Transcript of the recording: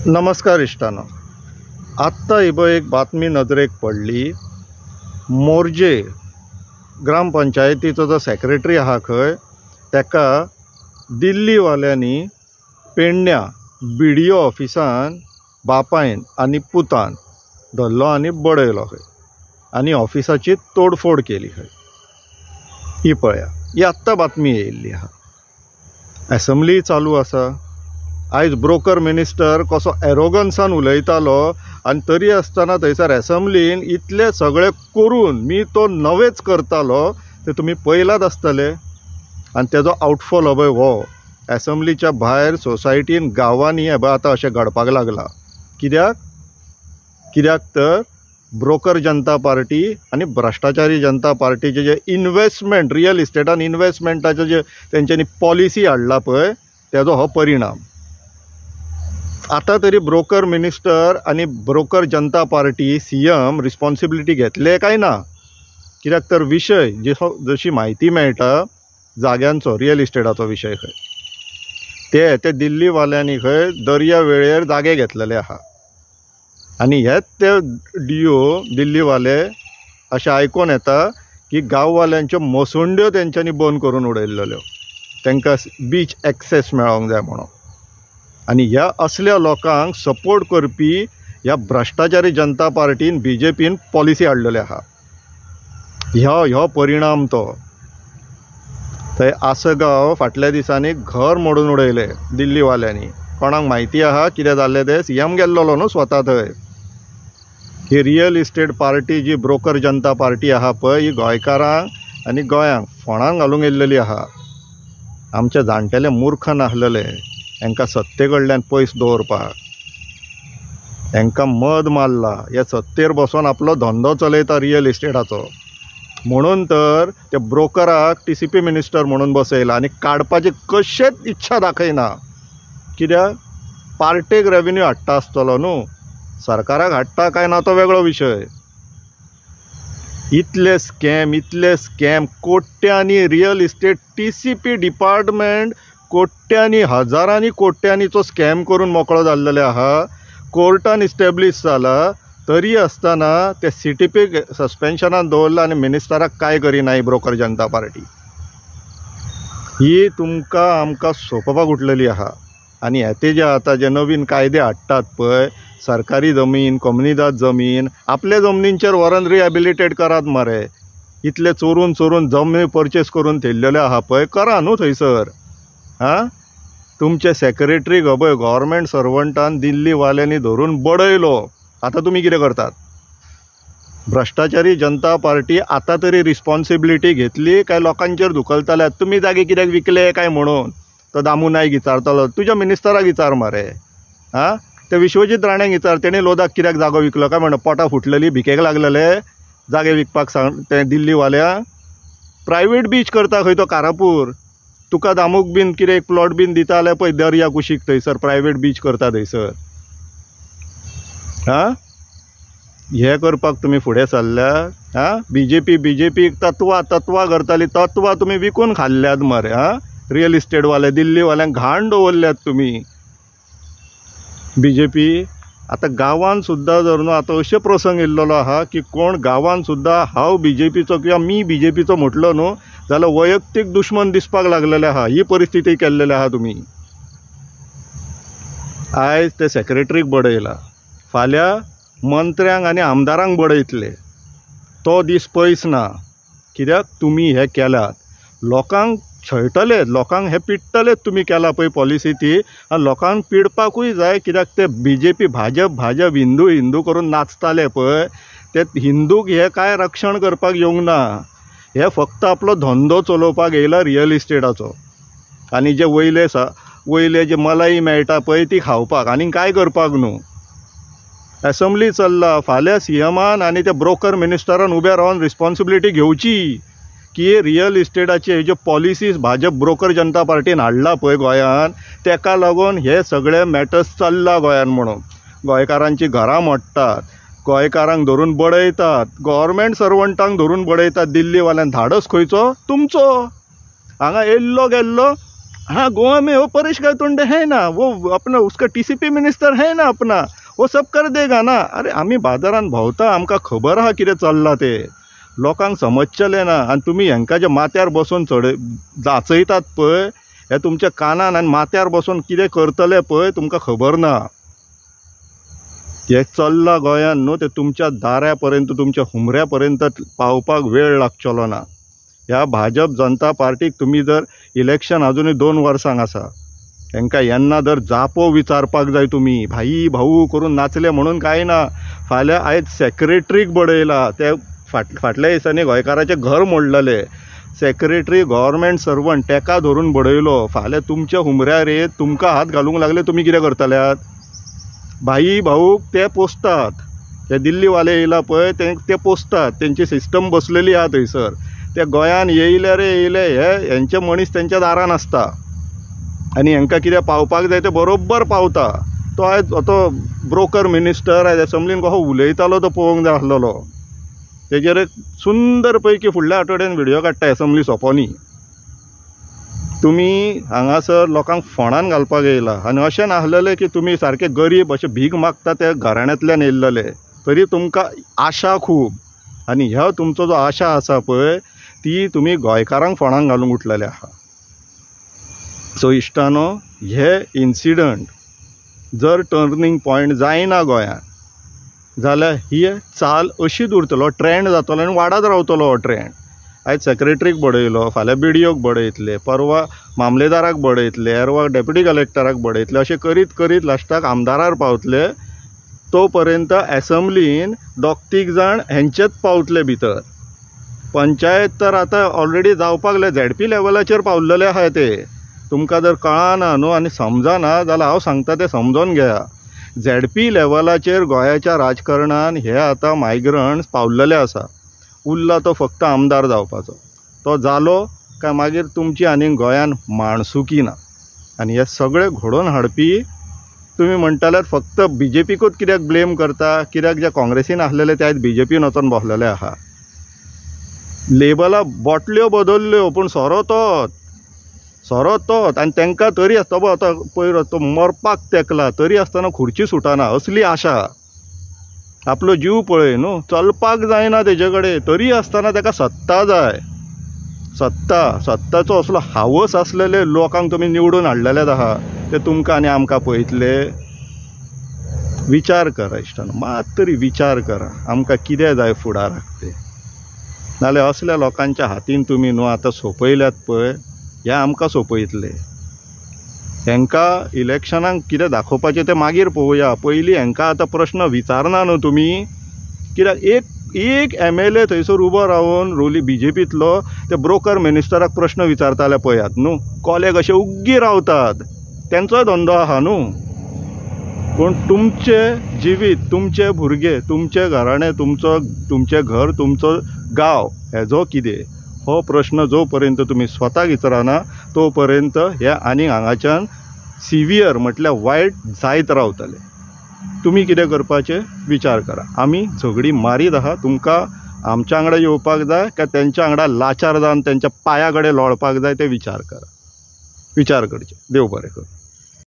नमस्कार इश्टानो, आत्तां ही पळय एक बातमी नदरेक पडली. मोरजे ग्रामपंचायतीचो जो सेक्रेटरी आहा खंय, ताका दिल्लीवाल्यांनी पेडण्या बी डी ओ ऑफिसान बापायन आनी पुतान धरलो आनी बडयलो खंय आनी ऑफिसाची तोडफोड केली खंय. ही पळया, ही आत्तां बातमी येयल्ली आहा. एसेंब्ली चालू आसा. आयज ब्रोकर मिनिस्टर कसो एरोगन्सान उलयतालो आनी तरी आसतना थंयसर एसेंब्लीन इतले सगळे करून मी तो नवेच करतालो ते तुमी पळयलात आसतले. आनी तेजो आउटफॉल हो पळय हो एसेंब्लीच्या भायर सोसायटीन गांवांनी हे पळय आतां अशें घडपाक लागलां. कित्याक कित्याक तर ब्रोकर जनता पार्टी आनी भ्रश्टाचारी जनता पार्टीचे जे इन्वेस्टमेंट रियल इस्टेटान इन्वेस्टमेंटाचे जे तेंच्यांनी पॉलिसी हाडला पळय तेजो हो परिणाम. आतां तरी ब्रोकर मिनिस्टर आनी broker Janata party C M responsibility घेतले काय ना? कित्याक तर विशय जशी म्हायती मेळटा जाग्यांचो रियल इस्टेटाचो विशय खंय ते ते दिल्लीवाल्यांनी खंय दर्या वेळेर जागे घेतलेले आहा आनी हेच ते डी ओ दिल्लीवाले अशें आयकोन येता की गांववाल्यांच्यो मसुंड्यो तेंच्यांनी बंद करून उडयल्ल्यो, तांकां बीच एक्सेस मेळोंक जाय म्हणून. आनी ह्या असल्या लोकांक सपोर्ट करपी ह्या भ्रश्टाचारी जनता पार्टीन बी जे पीन पॉलिसी हाडलेली आहा. ह्यो ह्यो परिणाम तो थंय आसगांव फाटल्या दिसांनी घर मोडून उडयलें दिल्लीवाल्यांनी. कोणाक म्हायती आहा कितें जाल्लें तें? सी एम गेल्लो न्हू स्वता थंय. ही रियल इस्टेट पार्टी जी ब्रोकर जनता पार्टी आहा पळय ही गोंयकारांक आनी गोंयांक फोणांक घालूंक येयल्लेली आहा. आमचे जाणटेले मूर्ख नासलेले हांकां सत्ते कडल्यान पयस दवरपाक. हांकां मद मारला, हे सत्तेर बसोन आपलो धंदो चलयता रियल इस्टेटाचो. म्हणून तर ते ब्रोकराक टी सी पी मिनिस्टर म्हणून बसयला आनी काडपाची कशेंच इच्छा दाखयना. कित्याक पार्टेक रेवेन्यू हाडटा आसतलो न्हू, सरकाराक हाडटा काय ना तो वेगळो विशय. इतले स्कॅम, इतले स्कॅम, कोट्यांनी real estate T C P department कोट्यांनी हजारांनी कोट्यांनीचो स्कॅम करून मोकळो जाल्लेले आहा. कोर्टान इस्टेब्लीश जाला तरी आसतना ते सी टी पीक सस्पेन्शनान दवरला आनी मिनिस्टराक कांय करिना ही ब्रोकर जनता पार्टी. ही तुमकां आमकां सोंपोवपाक उठलेली आहा. आनी हेते जे आतां जे नवीन कायदे हाडटात पळय, सरकारी जमीन, कोमुनिदाद जमीन आपल्या जमनींचेर व्हरोन रिहेबिलिटेट करात मरे. इतले चोरून चोरून जमनी परचेस करून थेयल्लेल्यो आहा पळय, करा न्हू थंयसर. आं, तुमचे सेक्रेटरीक हो पळय गव्हर्मेंट सर्वंटान दिल्लीवाल्यांनी धरून बडयलो. आतां तुमी कितें करतात? भ्रश्टाचारी जनता पार्टी आतां तरी रिस्पॉन्सिबिलिटी घेतली काय लोकांचेर धुकलताले तुमी जागे कित्याक विकले काय म्हणून? तो दामू नायक विचारतालो, तुज्या मिनिस्टराक विचार मरे. आं, ते विश्वजीत राणेक विचार, तेणें लोदाक कित्याक जागो विकलो काय म्हणून? पोटां फुटलेली भिकेक लागलेले जागे विकपाक सांग ते दिल्लीवाल्या. प्रायवेट बीच करता खंय तो कारापूर. तुका दामूक बीन कितें एक प्लॉट बीन दिता जाल्यार पळय दर्या कुशीक थंयसर प्रायवेट बीच करता थंयसर. आं, हें करपाक तुमी फुडें सरल्या. आं, B J P B J P तत्वां तत्वां करताली, तत्वां तुमी विकून खाल्ल्यात मरे. आं, रियल इस्टेटवाले दिल्लीवाल्यांक घाण दवरल्यात तुमी बी जे पी. आतां गांवांत सुद्दां जर न्हू आतां अशें प्रसंग येयल्लो आहा की कोण गांवांत सुद्दां हांव बी जे पीचो किंवा मी बी जे पीचो म्हटलो न्हू जाल्यार वैयक्तीक दुश्मन दिसपाक लागलेले आहा. ही परिस्थिती केल्लेली आहा तुमी. आयज ते सेक्रेटरीक बडयला, फाल्यां मंत्र्यांक आनी आमदारांक बडयतले. तो दीस पयस ना. कित्याक तुमी हें केलात, लोकांक छळटले, लोकांक हें पिडटलेच. तुमी केला पळय पॉलिसी ती, आनी लोकांक पिडपाकूय जाय. कित्याक ते बी जे पी भाजप भाजप हिंदू हिंदू करून नाचताले पळय, ते हिंदूक हे कांय रक्षण करपाक येवंक ना. हे फक्त आपलो धंदो चलोवपाक येयला रियल इस्टेटाचो. आनी जे वयले वयले जे मलाई मेळटा पळय ती खावपाक, आनी कांय करपाक न्हू. एसेंब्ली चल्ला, फाल्यां सी एमान आनी त्या ब्रोकर मिनिस्टरान उबे रावन रिस्पॉन्सिबिलिटी घेवची की रियल इस्टेटाचे ज्यो पॉलिसीज भाजप ब्रोकर जनता पार्टीन हाडला पळय गोंयांत, तेका लागून हे सगळे मॅटर्स चल्ला गोंयांत म्हणून. गोंयकारांची घरां मोडटात, गोंयकारांक धरून बडयतात, गव्हर्मेंट सर्वंटांक धरून बडयतात दिल्लीवाल्यान. धाडस खंयचो तुमचो? हांगा येयल्लो गेल्लो हाँ गोवा में वो परेश गायतोंडे है ना, वो अपना उसका TCP minister है ना अपना, वो सब कर देगा ना। अरे आमी बाजारान भोंवता, आमकां खबर आहा कितें चल्लां तें, लोकांक समजचेलें ना। आनी तुमी हेंकां माथ्यार बसून चड नाचयतात पळय, हे तुमच्या कानान आनी माथ्यार बसून कितें करतले पळय तुमकां खबर ना। हें चल्लां गोंयान न्हू तें तुमच्या दाऱ्या पर्यंत, तुमच्या हुमऱ्या पर्यंत पावपाक वेळ लागचलो ना। ह्या भाजप जनता पार्टीक तुमी जर इलेक्शन अजुनूय 2 वर्सांक आसा, तांकां येन्ना जर जापो विचारपाक जाय तुमी, भाई भाऊ करून नाचले म्हणून कांय ना। फाल्यां आयज सेक्रेटरीक बडयला, ते फाटल्या दिसांनी गोंयकाराचें घर मोडलेलें, सेक्रेटरी गव्हर्मेंट सर्वंट तेका धरून बडयलो। फाल्यां तुमच्या हुमऱ्यार येत तुमकां हात घालूंक लागले, तुमी कितें करतल्यात? भाई भाऊक ते पोसतात, ते दिल्लीवाले येयला पळय ते पोसतात, तेंची सिस्टम बसलेली आहा थंयसर। ते गोंयान येयले रे येयले हे हेंचे मनीस तेंच्या दारान आसता आनी हेंकां कितें पावपाक जाय ते बरोबर पावता। तो आयज तो ब्रोकर मिनिस्टर आयज एसेंब्लीन कसो उलयतालो तो पळोवंक जाय आसलेलो। तेजेर एक सुंदर पैकी फुडल्या आठवड्यान व्हिडियो काडटा एसेंब्ली सोंपोनी। तुमी हांगासर लोकांक फोंडान घालपाक येयला आनी अशें नासलेलें की तुमी सारके गरीब अशें भीक मागता त्या घराण्यांतल्यान येयल्लेले, तरी तुमकां आशा खूब आनी ह्या तुमचो जो आशा आसा पळय ती तुमी गोंयकारांक फोंडान घालूंक उठलेले आहा। सो इश्टानो, हे इन्सिडंट जर टर्निंग पॉयंट जायना गोंयांत जाल्यार ही चाल अशीच उरतलो, ट्रेंड जातलो आनी वाडत रावतलो हो ट्रेंड। आयज सेक्रेटरीक बडयलो, फाल्यां BDOक बडयतले, परवा मामलेदाराक बडयतले, एरवा डेप्युटी कलेक्टराक बडयतले, अशें करीत करीत लास्टाक आमदारार पावतले। तो पर्यंत एसेंब्लीन 2-3 जाण हेंचेच पावतले भितर। पंचायत तर आतां ऑलरेडी जावपाक लागले, ZP लेवलाचेर पावलेले आहा ते। तुमकां जर कळना न्हू आनी समजना जाल्यार हांव सांगता तें समजोन घेया। ZP लेवलाचेर गोंयाच्या राजकारणान हे आतां मायग्रंट्स पावलेले आसा। उरला तो फक्त आमदार जावपाचो, तो जालो काय मागीर तुमची आनी गोंयान माणसुकी ना। आनी हे सगळे घडोवन हाडपी तुमी म्हणटाल्यार फक्त BJPकूच कित्याक ब्लेम करता, कित्याक जे काँग्रेसीन आसलेले ते आयज BJPन वचोन बसलेले आहा। लेबलां बोटल्यो बदल्ल्यो पूण सोरो तोच, सोरो तोच। आनी तांकां तरी आसता पळय आतां पयर तो मरपाक तेकला तरी आसतना खुर्ची सुटना, असली आशा। आपलो जीव पळय न्हू, चलपाक जायना तेजे कडेन, तरी आसतना ताका सत्ता जाय। सत्ता, सत्ताचो असलो हावस आसलेले लोकांक तुमी निवडून हाडलेले आहा, ते तुमकां आनी आमकां पळयतले। विचार करा इश्टानो, मात तरी विचार करा आमकां कितें जाय फुडाराक ते। नाल्यार असल्या लोकांच्या हातीन तुमी न्हू आतां सोंपयल्यात पळय, हे आमकां सोंपयतले। हेंकां इलेक्शनाक कितें दाखोवपाचें तें मागीर पळोवया, पयलीं हेंकां आतां प्रश्न विचारना न्हू तुमी। कित्याक एक MLA थंयसर उबो रावन रोली BJPंतलो ते ब्रोकर मिनिस्टराक प्रश्न विचारताले पळयात न्हू, कोले कशे उग्गी रावतात, तेंचोय धंदो आहा न्हू। पूण तुमचें जिवीत, तुमचे भुरगे, तुमचें घराणें, तुमचो तुमचें घर, तुमचो गांव हेजो कितें हो प्रश्न जो पर्यंत तुमी स्वताक विचारना तो पर्यंत हे आनी हांगाच्यान सिवियर म्हटल्यार वायट जायत रावतले। तुमी कितें करपाचें विचार करा। आमी झगडी मारीत आहा, तुमकां आमच्या वांगडा येवपाक जाय काय तेंच्या वांगडा लाचार जावन तेंच्या पांया कडेन लोळपाक जाय तें विचार करा, विचार करचें। देव बरें करूं।